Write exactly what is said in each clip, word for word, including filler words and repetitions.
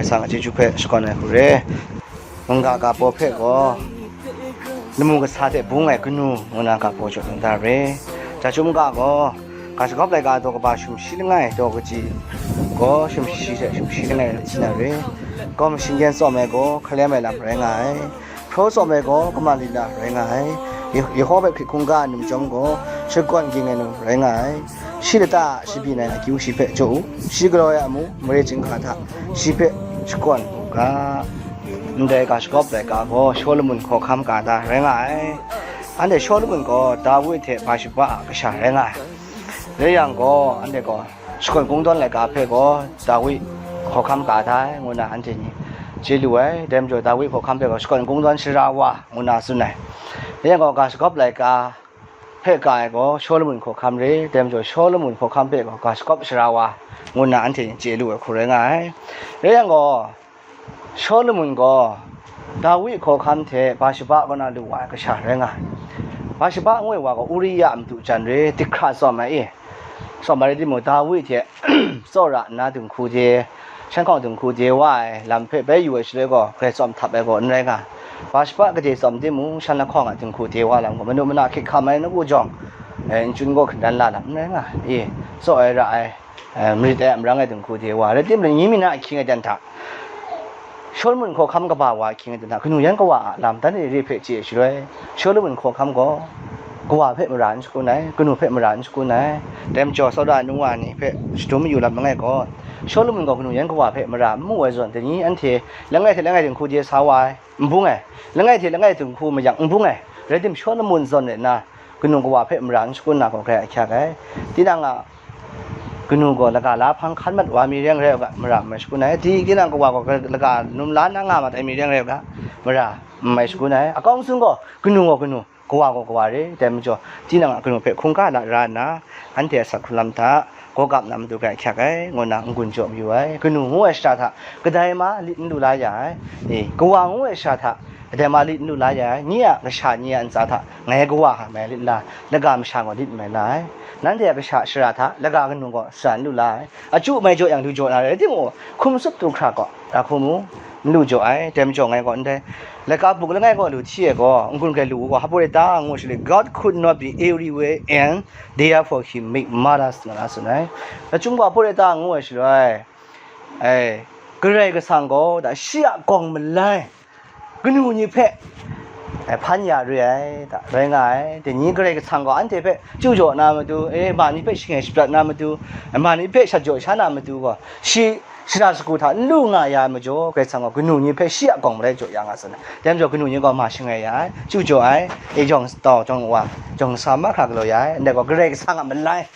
Kasang a chyeju hpe shakawn ai hku re. Mungga ga paw hpe gaw, lamu kasa hte bung ai kanu ngu na ga paw jaw lun da re. Jachyum ga gaw, ga shagawp laika daw kaba shumshi langai daw kaji gaw, shumshi hte shumshi langai rai na re. Gaw mashing yen tsawm ai gaw, hkalem ai lam rai nga ai. Hpraw tsawm ai gaw, kaman lila rai nga ai. Ye-, Yehowa hpe hkrit hkungga ai num chyawm gaw, shakawn ging ai num rai nga ai. Shi lata a shabyin ai akyu shi hpe jaw u, shi galaw ai amu mare chyinghka hta shi hpe shakawn u ga. Ndai ga shagawp laika gaw Shawlumon hkawhkam ga da rai nga ai. Anhte Shawlumon gaw Dawi hte Batshiba a kasha rai nga ai. Rai yang gaw, anhte gaw shakawn kungdawn laika hpe gaw Dawi hkawhkam ga da ai, ngu na anhte ni chye lu ai. Dai majaw, Dawi hkawhkam hpe gaw shakawn kungdawn sara wa, ngu na tsun ai. Rai yang gaw, ga shagawp laika hpe ga ai gaw Shawlumon hkawhkam re, dai majaw Shawlumon hkawhkam hpe gaw ga shagawp sara wa, ngu nna anhte chye lu ai hku rai nga ai. Rai yang gaw, Shawlumon gaw Dawi hkawhkam hte Batshiba kaw na lu wa ai kasha rai nga ai. Batshiba ngu ai wa gaw Uriya a madu jan re, dihkra tsawm ai e. Tsawm ai rai timung, Dawi hte tsawra nna dinghku de, shan hkawng dinghku de wa ai lam hpe bai yu ai shaloi gaw, Karai tsawm htap ai gaw n rai nga ai. Batshiba gade tsawm timung, shan lahkawng a dinghku de wa lam gaw, manu mana hkrit hkam ai nawku jawng, eh, n-, chyun gaw hkan dan la lam n rai nga ai. E, tsaw ai, ra ai, eh, marit ai, marang ai dinghku de wa ai. Rai timung, ni mi na ahkying aten hta, Shawlumon hkawhkam kaba wa ahkying aten hta, kanu yan kawa a lam dan re re hpe chye ai shaloi, Shawlumon hkawhkam gaw kawa hpe mara n shakun ai, kanu hpe mara n shakun ai. Dai majaw, tsawra ai nu wa ni hpe shadum mayu lam langai gaw, Shawlumon gaw kanu yan kawa hpe mara n mu ai zawn, dai ni anhte langai hte langai dinghku de sa wa ai, n bung ai, langai hte langai dinghku mayang n bung ai. Rai tim, Shawlumon zawn rai nna, kanu kawa hpe mara n shakun na gaw grai ahkyak ai. Tinang a kanu gaw laga la hpang hkan mat wa mi reng rai u ga, mara n mai shakun ai. Di, tinang kawa gaw laga num la nna nga mat ai mi reng rai u ga, mara n mai shakun ai. Akau n sun gaw, kanu gaw kanu, kawa gaw kawa re. Dai majaw, tinang a kanu hpe hkungga la ra nna, anhte a sak hkrun lam hta, gaw gap na matu grai ahkyak ai, ngu nna n-gun jaw mayu ai. Kanu ngu ai shara hta kadai ma lit n lu la ya ai. E, kawa ngu ai shara hta kadai ma lit n lu la ya ai. Nye a kasha ni a ntsa hta ngai kawa hka mai lit la, laga masha gaw lit mai la ai. Nanhte a kasha shara hta laga kanu gaw shara n lu la ai. Achyu mai jaw yang, lu jaw na rai timung, hkum tsup du hkra gaw, a hku mu n lu jaw ai. Dai majaw, ngai gaw ndai laika buk langai gaw lu hti ai gaw, n-gun grai lu u gaw, Haporeta ngu shaloi, God could not be everywhere and therefore he make martyrs, nga na tsun ai. Lachyum gaw Haporeta ngu ai shaloi, ai, Karai Kasang gaw da shi a gawng malai kanu ni hpe, ai, hpan ya re ai, da, rai nga ai. Dai ni Karai Kasang gaw anhte hpe chyu jaw na matu, e, ma ni hpe shangai shaprat na matu, ma ni hpe shat jaw sha na matu gaw, shi shara shagu hta n lu nga ya ai majaw, Karai Kasang gaw kanu ni hpe shi a gawng malai jaw ya nga sai. Dai majaw, kanu ni gaw ma shangai ya ai, chyu jaw ai, e, jawng tau, jawng wa, jawng sa mahkra galaw ya ai, ndai gaw Karai Kasang a malai,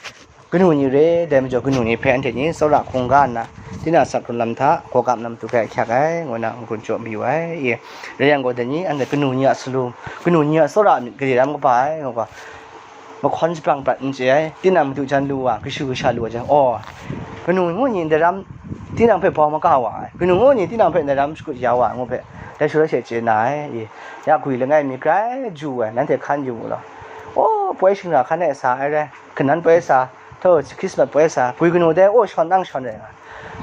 kanu ni re. Dai majaw, kanu ni hpe anhte ni tsawra hkungga nna, tinang a sak hkrun lam hta, gaw gap na matu grai ahkyak ai, ngu nna n-gun jaw mayu ai. E, rai yang gaw, dai ni anhte kanu ni a salum, kanu ni a tsawra a myit gade ram kaba ai, ngu ga, mahkawn shabrang prat n chye ai. Tinang madu jan lu wa, kashu kasha lu wa jang, aw, kanu ngu ni ndai ram tinang hpe bau maga wa ai, kanu ngu ni tinang hpe ndai ram shakut ya wa ai ngu hpe, dai shaloi she chye na ai. E, ya gwi langai mi grai ju ai, nanhte hkan yu mu law. Aw, poi shingra hkan e sa ai rai, kanan poi sa, htaw Hkrismat poi sa, gwi kanu dai, aw, shawn nang shawn rai nga.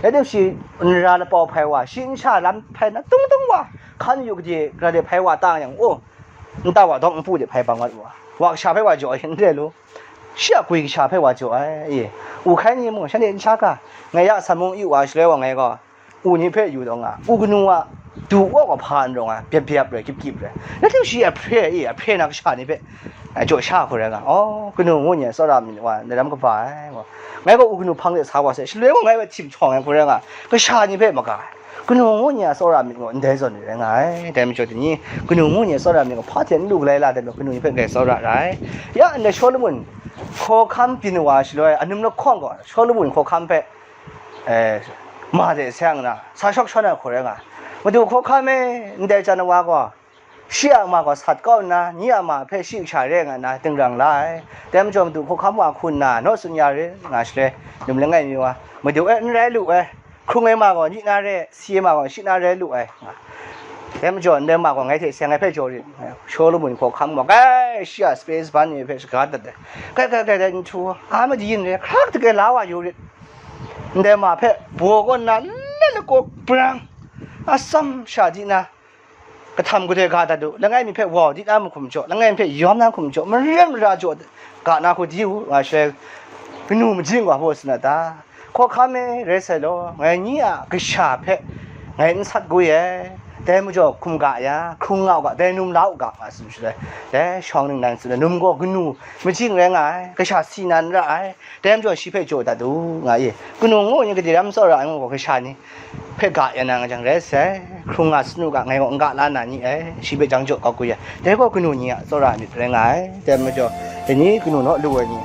Rai timung, shi nra lapau hpai wa, shi nsha lam hpai na tung tung wa, hkan yu gade, gade hpai wa ta yang, aw, nta wa dawng npu de hpai bang wat wa, wa kasha hpe wa jaw ai n re lu, shi a gwi kasha hpe wa jaw ai. E, u hkai ni mung, shanhte n sha ga, ngai ya sa mung yu wa shaloi wa, ngai gaw u ni hpe yu taw nga, u kanu a du wa gaw hpa n rawng ai, byep byep rai, kyip kyip rai. Rai timung, shi a hpre, e, a hpre na kasha ni hpe, ai, jaw sha hku rai nga, aw, kanu ngu ni a tsawra myit wa, ndai ram kaba ai, ngu. Ngai gaw u kanu hpang de sa wa sai, shaloi gaw ngai hpe htim htawng ai hku rai nga, kasha ni hpe maga ai. Kanu ngu ni a tsawra myit gaw ndai zawn ni rai nga ai. Dai majaw, dai ni kanu ngu ni a tsawra myit gaw hpa hte n lu galai la, dai majaw, kanu ni hpe grai tsawra ra ai. Ya ndai Shawlumon hkawhkam byin wa shaloi, anum lahkawng gaw Shawlumon hkawhkam hpe, eh, ma de sai nna, sa shawk shawn ai hku rai nga ai. Madu hkawhkam e, ndai jan wa gaw, shi a ma gaw sat kau nna, nye a ma hpe shi kasha re nga nna dingrang la ai. Dai majaw, madu hkawhkam wa hku nna naw tsun ya re nga shaloi, num langai mi wa, madu e n rai lu ai, hkrung ai ma gaw nyi na re, si ai ma gaw shi na rai lu ai. Dai majaw, ndai ma gaw ngai hte seng ai hpe jaw rit. Shawlumon hkawhkam gaw, kai, shi a sape saban ni hpe shaga dat ai. Kai, kai, kai, dai nhtu a madi yin re, hkrak dage la wa yu rit. Ndai ma hpe baw kaw nna, nle lakaw brang, Atsam sha di na, kahtam kadoi ga dat u, langai mi hpe wau di na mahkum jaw, langai mi hpe yawm na mahkum jaw, maren mara jaw ga na hku di u, nga shaloi, kanu majing wa hpaw sin a ta? Hkawhkam e rai sai law, ngai ni a kasha hpe ngai n sat gwi ai, dai majaw hkum ga ya, hkrung nga u ga, dai num la u ga, nga tsun shaloi, dai shawng ningnan tsun ai, num gaw kanu majing rai nga ai, kasha si nan ra ai, dai majaw shi hpe jaw dat u, nga i. Kanu ngu ni gade ram tsawra ai ngu gaw, kasha ni hpe ga ya na nga jang rai sai, hkrung nga sanu ga, ngai gaw n ga la na ni ai, shi hpe jang jaw kau kwi ai, dai gaw kanu ni a tsawra ai myit rai nga ai. Dai majaw, dai ni kanu naw lu ai ni,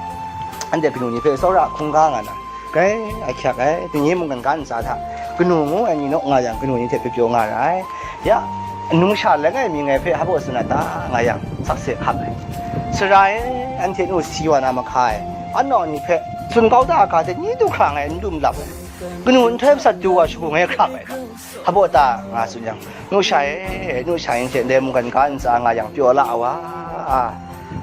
anhte kanu ni hpe tsawra hkrung ga nga na, grai ahkyak ai, dai ni mungkan ga ntsa hta, kanu ngu ai ni naw nga yang, kanu ni hte pyaw pyaw nga ra ai. Ya, numsha langai mi ngai hpe hpa baw tsun na ta, nga yang, sakse hkap ai. Sara e, anhte nu si wa na mahka e, anawng ni hpe tsun kau da a ga hte ni du hkra ngai n dum lap ai. Kanu nhtoi masat du wa shagu ngai hkrap ai hta, hpa baw ta, nga tsun yang, numsha e, numsha yin hte ndai mungkan ga ntsa nga yang pyaw la ai wa, a,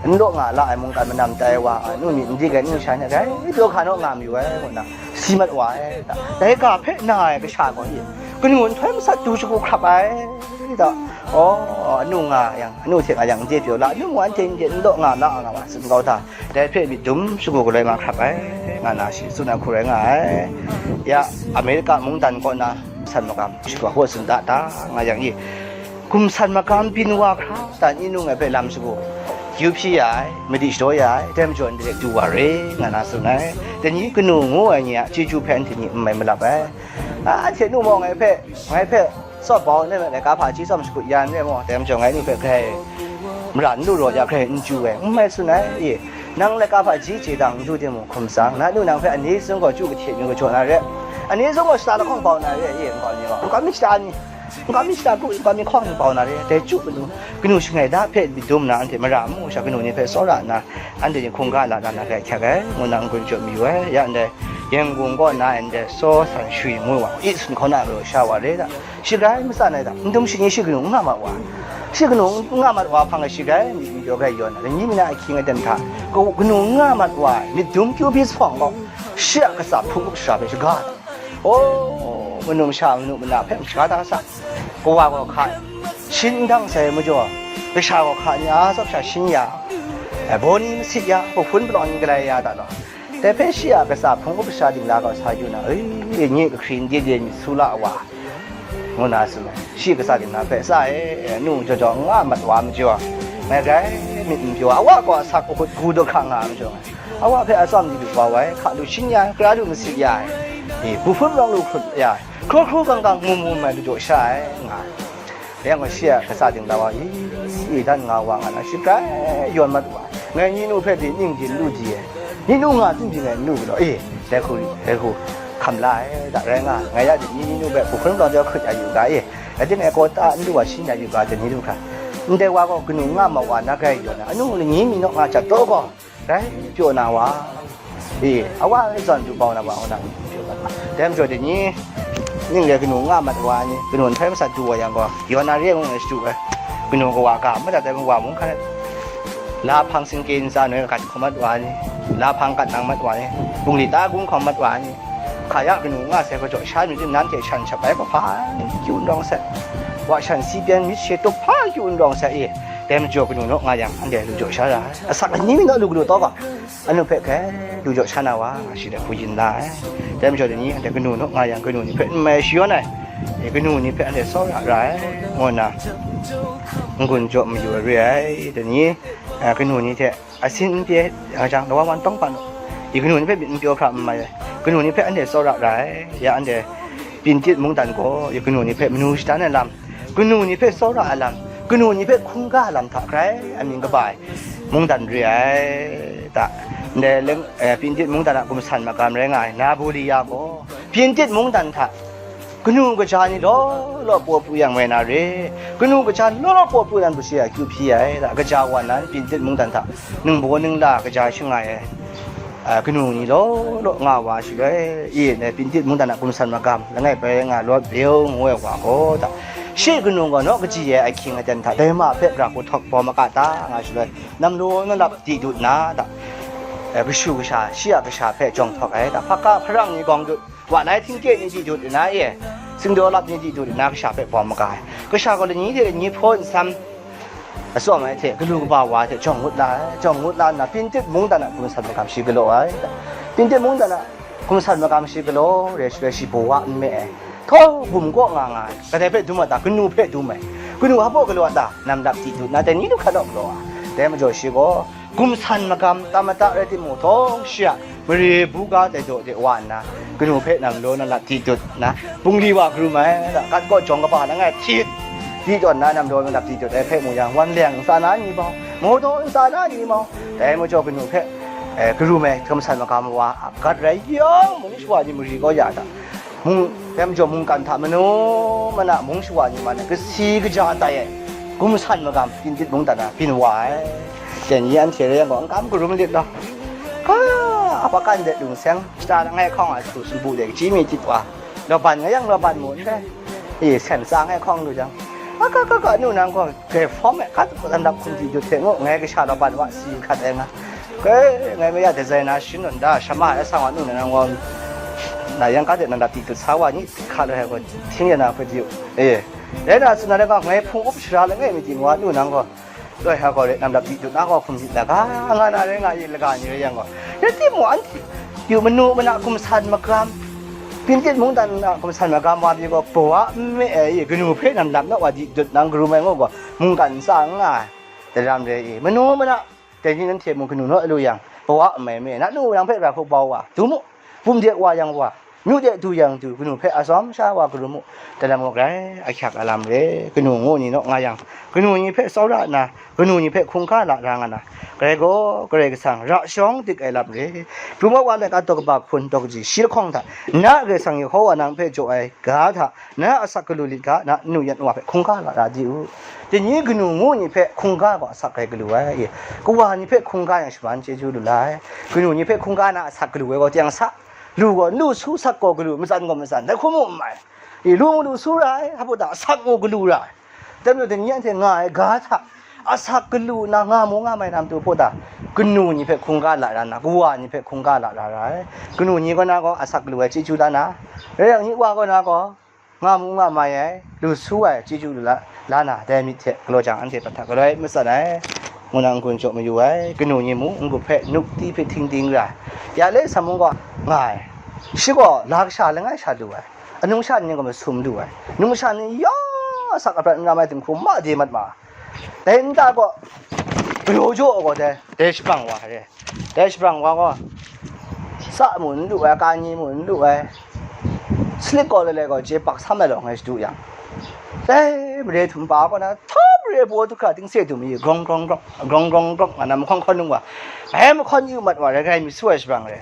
n law nga la ai mungkan manam tai wa, a, nu myit n dik ai numsha ni grai pyaw hkra naw nga mayu ai, ngu nna si mat wa ai hta, dai ga hpe na ai kasha gaw, e, kanu nhtoi masat du shagu hkrap ai hta, aw, anu nga yang, anu hte nga yang n de pyaw la, anu mung anhte n de n law nga la nga wa tsun kau hta, dai hpe myit dum shagu galoi ma hkrap ai, nga na shi tsun ai hku rai nga ai. Ya, Amerika mungdan kaw na san magam shagu hpaw tsun da ta, nga yang i, gumsan magam byin wa hkra, dan i nung ai hpe lam shagu, yu hpyi ya ai, madi shadaw ya ai, dai majaw ndai du wa re, nga na tsun ai. Dai ni kanu ngu ai ni a chyeju hpe anhte ni n mai malap ai. A, anhte nu maw ngai hpe, ngai hpe tsawp bau n rai, laika hpaji tsawm shakut ya n rai maw, dai majaw ngai nu hpe grai mara n lu raw ya, grai n chyu ai, n mai tsun ai, e, nang laika hpaji chye dang n du timung hkum tsang, na nu nang hpe ani sung gaw chyu kahte mi kajaw na re, ani sung gaw shata lahkawng bau na re, e, nkau ni gaw, nkau mi shata ni, nkau mi shata kru, nkau mi hkawng ni bau na re, dai chyu kanu, kanu shangai da hpe myit dum na, anhte mara n mu sha, kanu ni hpe tsawra nna, anhte ni hkungga la na, na grai hkyak ai, ngu nna n-gun jaw mayu ai. Ya ndai, Yangon kaw na ndai Saw San Shui ngu wa, i sun hkaw na galaw sha wa re da, shi grai matsan ai da, n dum shi ni shi kanu n nga mat wa, shi kanu n nga mat wa hpang e shi grai myit n pyaw grai yawn ai, ni mi na ahkying aten hta, ka-, kanu n nga mat wa ai myit dum kyu hpyi jahpawng gaw, shi a katsa hpung up shara hpe shaga da. O, manu masha manu mana hpe masha da sa, kawa gaw hka, shin n dang sai majaw, kasha gaw hka ni a tsawp sha shin ya, ai, baw ni masit ya, kahpun palawng ni galai ya da law, dai hpe shi a katsa hpung up sha dingla gaw sa yu na, e, nye kahkri n de de myit su la wa, ngu na tsun ai. Shi katsa dingla hpe, sa e, nu jaw jaw n nga mat wa majaw, ngai grai myit n pyaw, awa gaw asak ahut gu daw hkra nga ai majaw, awa hpe atsawm di lu bau ai, hka lu shin ya ai, kara lu masit ya ai, e, bu hpun rawng lu hkrut ya ai, hkru hkru gang gang mum mum ai lu jaw sha ai, nga ai. Yang gaw shi a katsa dingla wa, i, i dan nga wa nga na, shi grai yawn mat wa ai. Ngai ni nu hpe pyi ning di n lu di ai, ni nu nga tsun di ngai n lu galaw, e, dai hku, dai hku hkam la ai da rai nga ai. Ngai ya ni, ni nu hpe bu hpun rawng jaw hkrut ya yu ga, e, rai timung, e, kawta n lu wa shin ya yu ga, dai ni lu hkra, ndai wa gaw kanu nga mat wa na grai yawn ai, anu ni mi naw nga jat taw gaw, rai pyaw na wa, e, awa e zawn du bau na wa, ngu na, dai majaw dai ni, ning re kanu nga mat wa ni, kanu nhtoi masat du wa yang gaw, yawn na re ngu na shadu ai, kanu kawa ga madat ai wa mung hkan, lahpang singkye ntsa noi gat hkawm mat wa ni, lahpang gat nang mat wa ni, bungli ta gun hkawm mat wa ni, hka ya kanu nga sai hkajaw sha myit tim nanhte shan shap ai kahpa kyu n rawng sai, wa shan si byan myit she tup hpa kyu n rawng sai, e, dai majaw kanu naw nga yang, anhte lu jaw sha ra ai, asak ni mi naw lu galaw taw ga, anu hpe hkai du jaw sha na wa, nga shi dai hku yin la ai. Dai majaw dai ni, anhte kanu naw nga yang, kanu ni hpe n mai shayawn ai, e, kanu ni hpe anhte tsawra ra ai, ngu nna n-gun jaw mayu ai re ai. Dai ni, a, kanu ni hte asin n pye, a, jang, lawan wan tawng hpa nu, i kanu ni hpe myit n pyaw hkra n mai ai, kanu ni hpe anhte tsawra ra ai. Ya anhte Pintit mungdan gaw, i kanu ni hpe manu shadan ai lam, kanu ni hpe tsawra ai lam, kanu ni hpe hkungga ai lam hta grai amying kaba ai mungdan re ai da. Ndai leng, eh, Pintit mungdan a gumsan magam rai nga ai Nabuliya gaw, Pintit mungdan hta kanu kaja ni law law paw pru yang mai na re, kanu kaja law law paw pru yang hpaji a kyu hpyi ai da, kaja wa nan Pintit mungdan hta ningbaw ningla kaja shangai ai, a, kanu ni law law nga wa shaloi, i, ne, Pintit mungdan a gumsan magam langai bai nga Lord Bill ngu ai wa gaw da, shi kanu gaw naw kaji ai ahkying aten hta dai ma hpe gara hku htawk bau maga ta nga shaloi, namlu nalap di dut nna da, e, kashu kasha, shi a kasha hpe jawng htawk ai da, hpaka hparang ni gawng dut, wa lai htingkye ni di dut nna e, Singdaw lap ni di du na kasha hpe bawm maga ai. Kasha gaw lani hte lani hpaw nsam atsawm ai hte, galu kaba wa hte jawng ngut la ai. Jawng ngut la nna, Pintit mungdan a gumsan magam shi galaw ai. Pintit mungdan a gumsan magam shi galaw re, shaloi shi bawa n me ai. Htaw, gum kaw nga nga ai. Kadai hpe dum a ta? Kanu hpe dum ai. Kanu hpa galaw a ta? Nam lap di du na, dai ni du hkra naw galaw ai. Dai majaw shi gaw, gumsan magam tam mata rai timung, htawng shi a mare buga dai daw de wa nna, kanu hpe nam law na lap di dut nna, bungli wa karum ai, da, gat kaw jawng kaba langai htit di tawn na nam law na lap di dut ai hpe mu yang, wan leng ntsa na ni mau, mawdaw ntsa na ni mau, dai majaw kanu hpe, eh, karum ai gumsan magam wa a gat rai yang, mung shawa ni mari kau ya ta? Mung, dai majaw mungkan hta manu mana mung shawa ni man ai kasi kaja tai ai gumsan magam Pintit mungdan na byin wa ai. Dai ni anhte rai yang gaw, n kam karum lit law. Ka, apa kan de lung seng, shata langai hkawng a su sumpu de kaji mi tit wa, lawban nga yang lawban mu n dai. E, sen tsa ngai hkawng lu jang, aka ka ka nu nang gaw, grai hpawm e, ka tsan dap hkum di jut hte ngu, ngai kasha lawban wa si hkat ai nga. Kai, ngai maya designer shin lun da, shama ai sang wa nu na nang gaw, na yang ka de na dap di dut sa wa ni, hka lu ai gaw, hting ya na hpe di u. E, rai na, tsun na rai nga, ngai hpung up shara langai mi ting wa nu nang gaw, loi ha gaw re, nam dap di dut na gaw hkum di na ga, nga na rai nga, i laga ni rai yang gaw. Rai timung, anhte yu manu mana gumsan magam, Pintit mungdan na gumsan magam wa mi gaw, bawa n me ai, i kanu hpe nam lap naw wa di dut nang karum ai ngu gaw, mungkan ntsa n nga ai. Daram re i, manu mana, dai ni nanhte mung kanu naw lu yang, bawa n mai me, na nu nang hpe ra hku bau wa, du mu, bum de wa yang wa, myu de du yang du, kanu hpe atsawm sha wa karum mu, daram gaw grai ahkyak alam re, kanu ngu ni naw nga yang, kanu ni hpe tsawra nna, kanu ni hpe hkungga la ra nga na, grai gaw, Karai Kasang, ra shawng dik ai lam re, pru ma wa let a taw kaba hpun taw kaji shi lahkawng hta, na Karai Kasang Yehova nang hpe jaw ai ga hta, na asak galu lit ga, na nu yan wa hpe hkungga la ra di u. Dai ni kanu ngu ni hpe hkungga gaw asak rai galu ai, e, kawa ni hpe hkungga yang shaman chyeju lu la ai, kanu ni hpe hkungga na asak galu ai gaw teng sa, lu gaw n lu su, sak gaw galu, matsan gaw matsan, dai hkrum u n mai, e, lu mu lu su ra ai, hpa ta asak mu galu ra ai. Dai majaw dai ni anhte nga ai ga hta, asak galu na nga mu nga mai na matu hpaw ta, kanu ni hpe hkungga la ra na, kawa ni hpe hkungga la ra ra ai, kanu ni kaw na gaw asak galu ai chyeju la na, rai yang ni wa kaw na gaw, nga mu nga mai ai, lu su ai, chyeju lu la, la na, dai myit hte galaw jang, anhte prat hta galoi matsan ai, ngu na n-gun jaw mayu ai, kanu ni mu n-gup hpe, nukti hpe htingding ra ai, ya le sa mung gaw nga ai, shi gaw la kasha langai sha lu ai, anung sha ni gaw masum lu ai, numsha ni yawng asak aprat n ram ai dinghku ma de mat ma, dai nta gaw, galaw jaw gaw dai, dai shabrang wa re. Dai shabrang wa gaw, sa mu n lu ai, ka ni mu n lu ai, salik gaw lale gaw je pak sam ai law ngai shadu yang, dai mare htum pa kaw na, hta mare baw du hkra dingse dum mi, grong grong grong, grong grong grong, nga na mahkawn hkawn nung wa, bai mahkawn yu mat wa rai rai mi su ai shabrang re.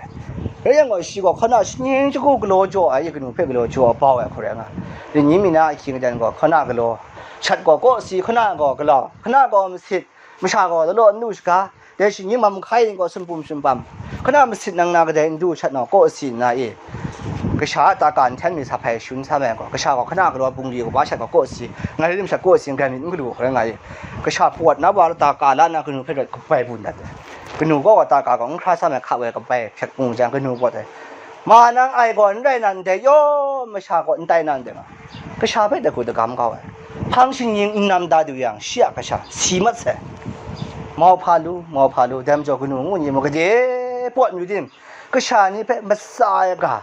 Rai yang gaw, shi gaw hkana shaning shagu galaw jaw ai, kanu hpe galaw jaw bau ai hku rai nga. Rai ni mi na ahkying aten gaw, hkana galaw, shat gaw kawsi, hkana gaw galaw, hkana gaw masit, masha gaw lalaw n lu shaga, dai shi ni mam hkai yin gaw sumpum sumpam, hkana masit nang na kadai n du shat nau kaw si nna e, kasha a ta ka nhten mi sa hpai shun sa mai gaw, kasha gaw hkana galaw bungli kaba shat gaw kaw si, ngai rim shat kaw si, ngai myit n galu hkoi nga e, kasha pawt na wa ta ka la nna kanu hpe rawt kabai bun dat ai. Kanu gaw ta ka gaw n hkra sa mai hka woi kabai hpyak bung jang, kanu pawt ai. Ma nang ai gaw n rai na ndai yaw, masha gaw n tai na ndai ma. Kasha hpe dagu dagam kau ai. Hpang shingnying n nam da du yang, shi a kasha si mat sai. Mau hpa lu, mau hpa lu, dai majaw kanu ngu ni mung gade pawt myu tim, kasha ni hpe matsa ai ga,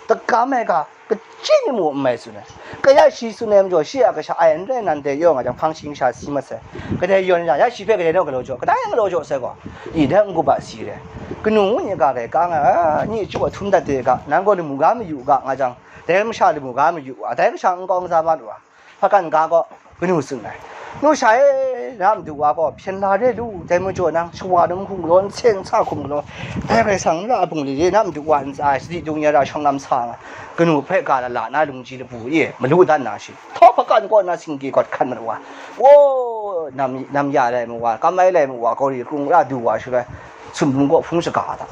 dagam ai ga, kachyi ni mu n mai tsun ai. Kaya shi tsun ai majaw, shi a kasha ai n rai nan dai yaw nga jang, hpang shingnying sha si mat sai. Kadai yawn ya, ya shi hpe kadai naw galaw jaw, kadai galaw jaw sai gaw, i dai n-gup a si re. Kanu ngu ni ga gai ka nga, a, ni chyu a htum dat de ga, nang gaw lamu ga mayu ga nga jang, dai masha lamu ga mayu wa, dai masha nkau n za mat wa, hpa kan ga gaw, kanu tsun ai. Nu sha e, na madu wa gaw, hpyen la re lu, dai majaw nang, shawa num hkum galaw, nsen sa hkum galaw, dai Karai Kasang n ra a bungli re, na madu wa ntsa ai, sadi dung ya ra shawng lam sa nga, kanu hpe ga lala na lungji labu e, malu dan na shi, htawk hpa kan kaw na singgi gawt hkan mat wa, wo, nam, nam ya lai mu wa, kam ai lai mu wa, kaw ri krung ra du wa shaloi, sumlung kaw hpung shaga hta,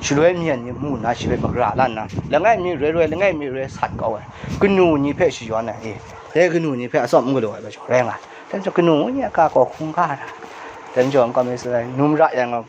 shaloi myen ni mu nna shi hpe magara lan nna, langai mi roi roi, langai mi roi sat kau ai, kanu ni hpe shayawn ai, e, dai kanu ni hpe atsawm n galaw ai majaw rai nga ai. Dai majaw kanu ni a ga gaw hkungga ra, dai majaw n kau mi sai, num ra yang gaw,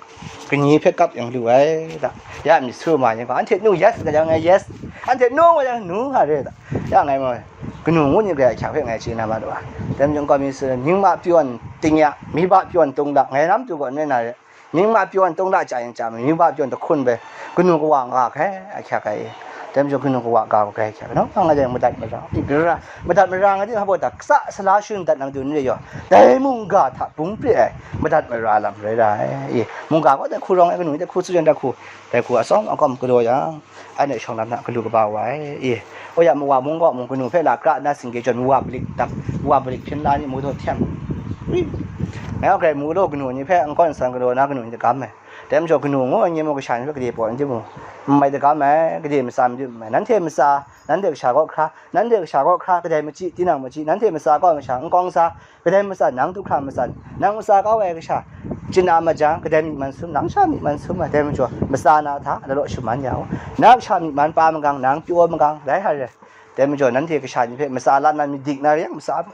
kani hpe kap yang lu ai da, ya myit su ma yang gaw, anhte nu yes nga yang, yes, anhte nu nga yang, nu nga re da, ya ngai ma, kanu ngu ni grai ahkyak hpe ngai chye na ma lu ai. Dai majaw, nkau mi si, mying ma pyawn ting ya, mying ma pyawn tung la, ngai lam tu gaw n rai na re, mying ma pyawn tung la chya yin chya, mying ma pyawn jahkun bai, kanu kawa nga hkai ahkyak ai. Dai majaw, kanu kawa ga gaw grai ahkyak, nang nga jang madat mara, i, gara, madat mara nga di, hpa ta, kasa sala shun dat na matu ni re yaw, dai mungga hta bung pre ai madat mara lam rai ra ai. I, mungga gaw dai hku rawng ai, kanu ni dai hku tsun yang dai hku, dai hku atsawm agawm galaw yang, anhte shawng lam hta galu kaba wa ai. I, o ya, mawa mung gaw mung kanu hpe la kra nna singke jawn, mawa balik dap, mawa balik hpyen la ni mu daw htem. Wi, ngai gaw grai mu galaw kanu ni hpe n kawn san galaw na kanu ni dagam ai. Dai majaw, kanu ngu ai ni mung kasha ni hpe gade paw n di mu, n mai dagam ai, gade matsa n di mu ai. Nanhte matsa, nanhte kasha kaw hkra, nanhte kasha kaw hkra, kadai machyi, tinang machyi, nanhte matsa kaw ai masha, nkau ntsa, kadai matsan, nang du hkra matsan, nang matsa kau ai kasha, chyin a majang, kadai myi man sum, nang sha myi man sum ai. Dai majaw, matsa na hta, lalaw shaman ya u. Na kasha myi man pa magang, nang pyaw magang, rai hta rai. Dai majaw, nanhte kasha ni hpe matsa la nna, myit dik na re yang, matsa,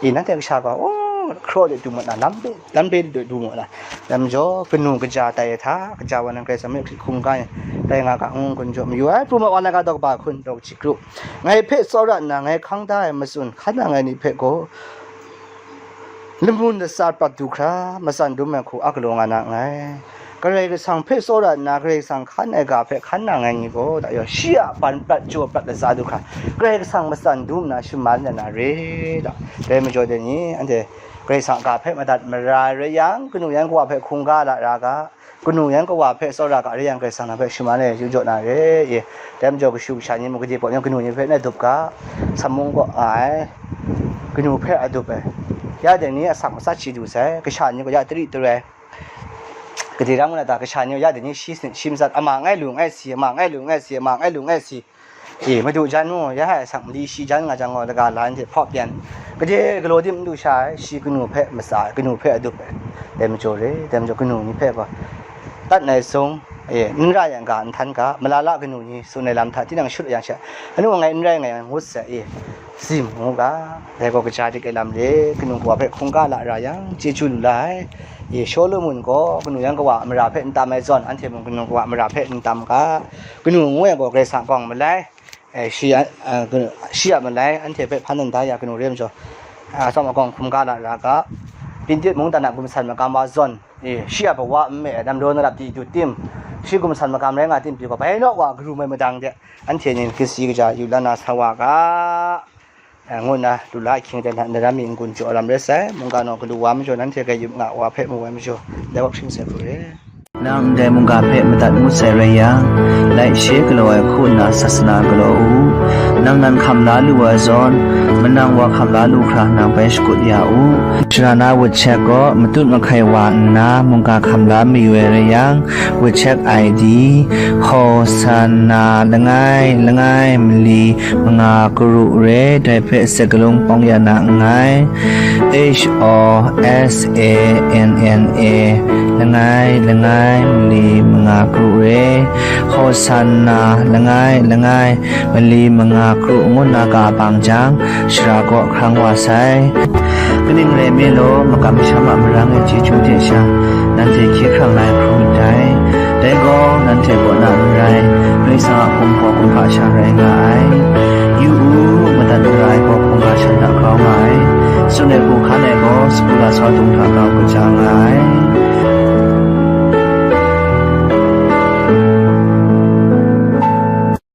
e, nanhte kasha gaw, o, hkraw de du mu na, lam de, lam de du mu na. Dai majaw, kanu kaja tai ai hta, kaja wa nang Karai Kasang hpe hkrit hkungga ai, tai nga ga, ngu kun jaw mayu ai. Pru ma wa na ga daw kaba hkun, daw kaji kru. Ngai hpe tsawra nna, ngai hkang da ai matsun hkan nang ai ni hpe gaw, lamun latsa prat du hkra, matsan dum ai hku a galaw nga na nngai. Karai Kasang hpe tsawra nna, Karai Kasang hkan ai ga hpe hkan nang ai ni gaw, da yaw, shi a ban prat, jaw prat latsa du hkra, Karai Kasang matsan dum nna shaman ya na re, da. Dai majaw dai ni, anhte Karai Kasang a ga hpe madat mara ai rai yang, kanu yan kawa hpe hkungga la ra ga, kanu yan kawa hpe tsawra ga rai yang, Karai Kasang nang hpe shaman ai yu jaw na re, e. Dai majaw, kashu kasha ni mung, gade paw ni kanu ni hpe n dup ga, samung kaw nga ai, kanu hpe a dup ai, ya dai ni asak matsat shi du sai, kasha ni gaw ya tari tarai, gade ram nga na ta, kasha ni gaw ya dai ni shi, shi matsat, ama ngai lu ngai si, ama ngai lu ngai si, ama ngai lu ngai si, e, madu jan mu, ya hai asak mali shi jan nga jang gaw, daga la nde hpaw pyan, gade galaw dim n du sha ai, shi kanu hpe matsa ai, kanu hpe a dup ai. Dai majaw re, dai majaw kanu ni hpe gaw, tat nai sung, e, n ra yang ga, n htan ga, malala kanu ni tsun ai lam hta tinang shut yang she, anu ngai n rai nga yang ngut sai, e, tsim ngu ga, dai gaw kaja dik ai lam re, kanu kawa hpe hkungga la ra yang, chyeju lu la ai. E, Shawlumon gaw kanu yan kawa a mara hpe n tam ai zawn, anhte mung kanu kawa a mara hpe n tam ga, kanu ngu ai gaw Karai Kasang kawng malai, e, shi a, a, kanu, shi a malai, anhte hpe hpan dan da ya kanu re majaw, a, tsawm agawng hkungga la ra ga, Pintit mungdan a gumsan magam wa zawn, e, shi a kawa n me ai, namdaw na rap di du tim, shi gumsan magam rai nga tim pyi gaw, bai naw wa garu mai madang de, anhte ni kasi kaja yu la na sa wa ga, e, ngu nna, lu la ahkying de, nna, nna ram mi n-gun jaw lam rai sai, mungga naw galu wa majaw, nanhte grai yup nga wa hpe mu ai majaw, dai wa hpring sai hku re. Nang ndai mungga hpe madat ngut sai rai yang, laishe galaw ai hku nna sasana galaw u. Nang nan hkam la lu ai zawn, manang wa hkam la lu hkra nang bai shakut ya u. Shara na WeChat gaw matut mahkai wa nna mungga hkam la mayu ai rai yang, WeChat I D, Hosanna langai langai mali manga karu re, dai hpe sakalung pawng ya na nngai. H O S A N N A, langai langai mali manga karu re, Hosanna langai langai mali manga karu ngu nna ga bang jang, shara kaw hkrang wa sai. Kaning rai nme law, makam masham a marang e chyeju hte sha, nanhte hkye hkrang la ai hkrum ndai. Dai gaw, nanhte kaw na n rai, Karai Kasang a hkum gaw kumhpa sha rai nga ai. Yu u, madat mara ai gaw hkungga shan hta grau nga ai. Tsun ai hku hkan ai gaw, sagu lasau dung hta grau kaja nga ai.